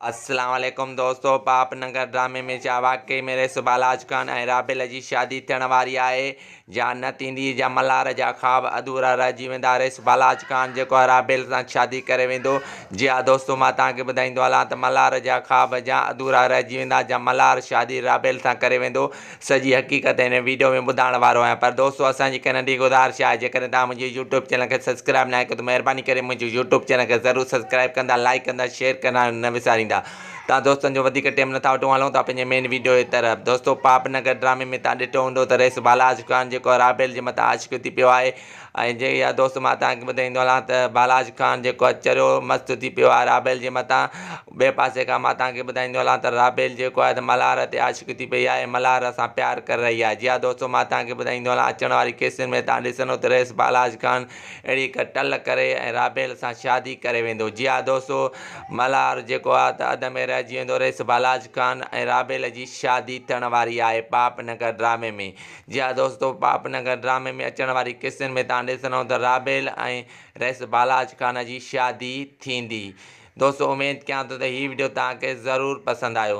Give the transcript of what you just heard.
اسلام عليڪم دوستو پاپ ننگر ڊرامي ۾ ڇا واقعي ۾ رئيس بالاچ خان ۽ رابيل جي شادي ٿيڻ واري آهي جا نه ٿيندي جا ملهار جا خواب اڌورا رهجي ويندا رئيس بالاچ خان جيڪو آهي رابيل سان شادي ڪري ويندو جي ها دوستو مان توهان کي ٻڌائيندو هلان ته ملهار جا خواب جا اڌورا رهجي ويندا جا ملهار شادي رابيل سان ڪري ويندو سڄي حقيقت هن ويڊيو ۾ ٻڌائڻ وارو آهيان پر دوستو اسان جي هڪ ننڍي گذارش آهي جيڪڏهن توهان منهنجي يوٽيوب چينل کي سبسڪرائب ناهي ڪيو ته مهرباني ڪري منهنجي يوٽيوب چينل کي ضرور سبسڪرائب ڪندا لائيڪ ڪندا شيئر ڪندا نه وساريندا تان دوستن جو وڌيڪ ٽيم نٿا وٺون هلون ٿا پنهنجي مين ويڊيو جي طرف دوستو پاپ نگر ڊرامي ۾ تان ڏٺو هوندو ته رئيس بالاچ خان جيڪو رابيل جي مٿان عاشق ٿي پيو آهي ۽ جي اها دوست مان توهان کي ٻڌائيندو هلان ته بالاچ خان جيڪو آهي چريو مست ٿي پيو آهي رابيل جي مٿان ٻئي پاسي کان مان توهان کي ٻڌائيندو هلان ته رابيل جيڪو آهي ته ملهار تي عاشق ٿي پئي آهي ملهار سان پيار ڪري رهي آهي جي ها دوستو مان توهان کي ٻڌائيندو هلان اچڻ واري قسطن ۾ توهان ڏسندو ته رئيس بالاچ خان اهڙي هڪ ٽل ڪري ۽ رابيل سان شادي ڪري ويندو جي ها دوستو ملهار جيڪو آهي ته اڌ ۾ رهجي ويندو رئيس بالاچ خان ۽ رابيل جي شادي ٿيڻ واري آهي پاپ نگر ڊرامي ۾ جي ها دوستو پاپ نگر ڊرامي ۾ اچڻ واري قسطن ۾ توهان ڏسندو ته رابيل ۽ رئيس بالاچ خان جي شادي ٿيندي دوستو اميد ڪيان ٿو ته هي وڊيو توهان کي ضرور پسند آيو.